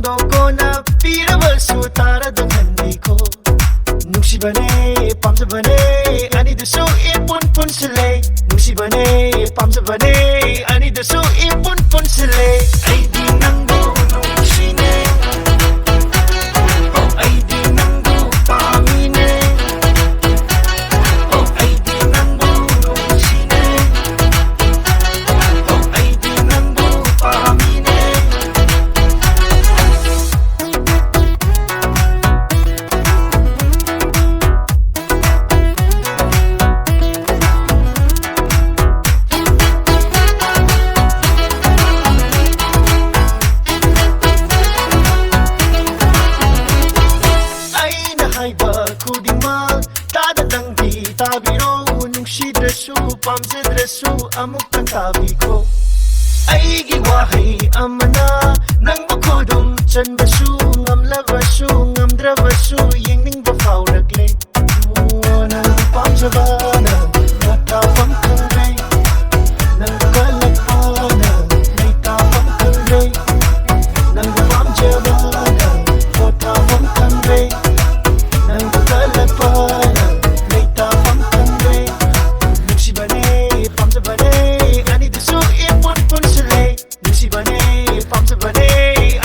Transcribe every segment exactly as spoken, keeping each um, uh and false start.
ꯇꯣꯀꯣꯅ ꯄꯤꯔꯕꯁꯨ ꯇꯥꯔꯗꯨꯅ ꯈꯟꯕꯤꯈꯣ꯫ ꯅꯨꯡꯁꯤꯕꯅꯦ, ꯄꯥꯝꯖꯕꯅꯦ, ꯑꯅꯤꯗꯨꯁꯨ ꯏꯄꯨꯟ ꯄꯨꯟꯁꯤꯜꯂꯦ꯫ ꯅꯨꯡꯁꯤꯕꯅꯦ, ꯄꯥꯝꯖꯕꯅꯦ, ꯑꯅꯤꯗꯨꯁꯨ ꯏꯄꯨꯟ ꯄꯨꯟꯁꯤꯜꯂꯦ꯫ ꯑꯩꯗꯤ ꯅꯪꯕꯨ ꯅꯨꯡꯁꯤꯅꯦ꯫ ꯑꯣ, ꯑꯩꯗꯤ ꯅꯪꯕꯨ ꯄꯥꯝꯃꯤꯅꯦ꯫ ꯑꯣ, ꯑꯩꯗꯤ ꯅꯪꯕꯨ ꯅꯨꯡꯁꯤꯅꯦ꯫ ꯑꯣ, ꯑꯩꯗꯤ ꯅꯪꯕꯨ ꯄꯥꯝꯃꯤꯅꯦ꯫ ꯑꯩꯅ ꯍꯥꯏꯕ ꯈꯨꯗꯤꯡꯃꯛ ꯇꯥꯗ ꯅꯪꯗꯤ ꯇꯥꯕꯤꯔꯣ꯫ ꯅꯨꯡꯁꯤꯗ꯭ꯔꯁꯨ ꯄꯥꯝꯖꯗ꯭ꯔꯁꯨ ꯑꯃꯨꯛꯇ ꯇꯥꯕꯤꯈꯣ꯫ ꯑꯩꯒꯤ ꯋꯥꯍꯩ ꯑꯃꯅ ꯅꯪꯕꯨ ꯈꯨꯗꯨꯝ ꯆꯟꯕꯁꯨ ꯉꯝꯂꯕꯁꯨ ꯉꯝꯗ꯭ꯔꯕꯁꯨ ꯌꯦꯡꯅꯤꯡꯕ ꯐꯥꯎꯔꯛꯂꯦ꯫ ꯅꯪ ꯄꯥꯝꯖꯕꯅ ꯄꯣꯊꯥꯐꯝ ꯈꯪꯗ꯭ꯔꯦ꯫ ꯅꯪ ꯀꯜꯂꯛꯄꯅ ꯂꯩꯇꯥꯐꯝ ꯈꯪꯗ꯭ꯔꯦ꯫ ꯅꯪ ꯄꯥꯝꯖꯕꯅ ꯄꯣꯊꯥꯐꯝ ꯈꯪꯗ꯭ꯔꯦ꯫ ꯅꯪ ꯀꯜꯂꯛꯄꯅ ꯂꯩꯇꯥꯐꯝ ꯈꯪꯗ꯭ꯔꯦ꯫ ꯅꯨꯡꯁꯤꯕꯅꯦ, ꯄꯥꯝꯖꯕꯅꯦ, ꯑꯅꯤꯗꯨꯁꯨ ꯏꯄꯨꯟ ꯄꯨꯟꯁꯤꯜꯂꯦ꯫ ꯅꯨꯡꯁꯤꯕꯅꯦ, ꯄꯥꯝꯖꯕꯅꯦ,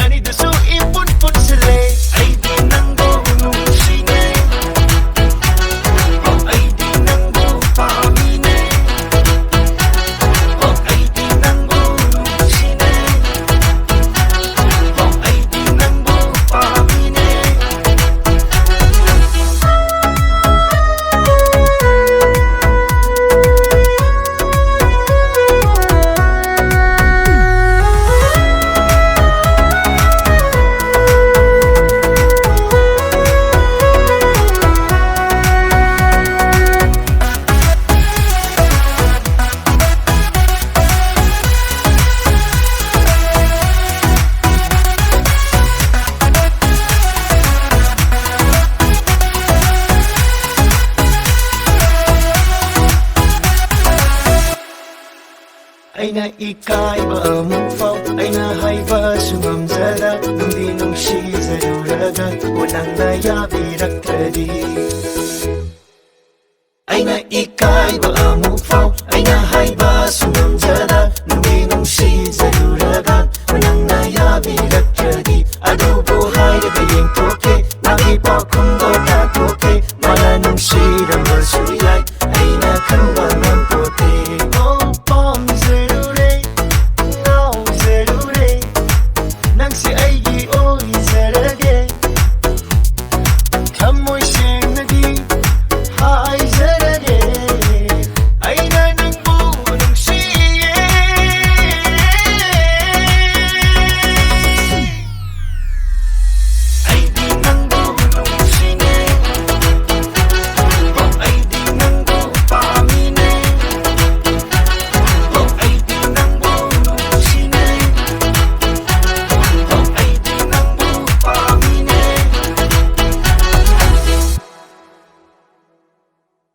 ꯑꯅꯤꯗꯨꯁꯨ ꯏꯄꯨꯟ ꯄꯨꯟꯁꯤꯜꯂꯦ꯫ ꯑꯩꯗꯤ ꯅꯪꯕꯨ ꯅꯨꯡꯁꯤꯅꯦ꯫ ꯑꯣ, ꯑꯩꯗꯤ ꯅꯪꯕꯨ ꯄꯥꯝꯃꯤꯅꯦ꯫ ꯑꯣ, ꯑꯩꯗꯤ ꯅꯪꯕꯨ ꯅꯨꯡꯁꯤꯅꯦ꯫ ꯑꯣ, ꯑꯩꯗꯤ ꯅꯪꯕꯨ ꯄꯥꯝꯃꯤꯅꯦ꯫ ꯑꯩꯅ ꯏꯀꯥꯏꯕ ꯑꯃꯨꯛ ꯐꯥꯎ, ꯑꯩꯅ ꯍꯥꯏꯕꯁꯨ ꯉꯝꯖꯗ, ꯅꯨꯡꯗꯤ ꯅꯪꯅ ꯌꯥꯕꯤꯔꯛꯇ꯭ꯔꯗꯤ꯫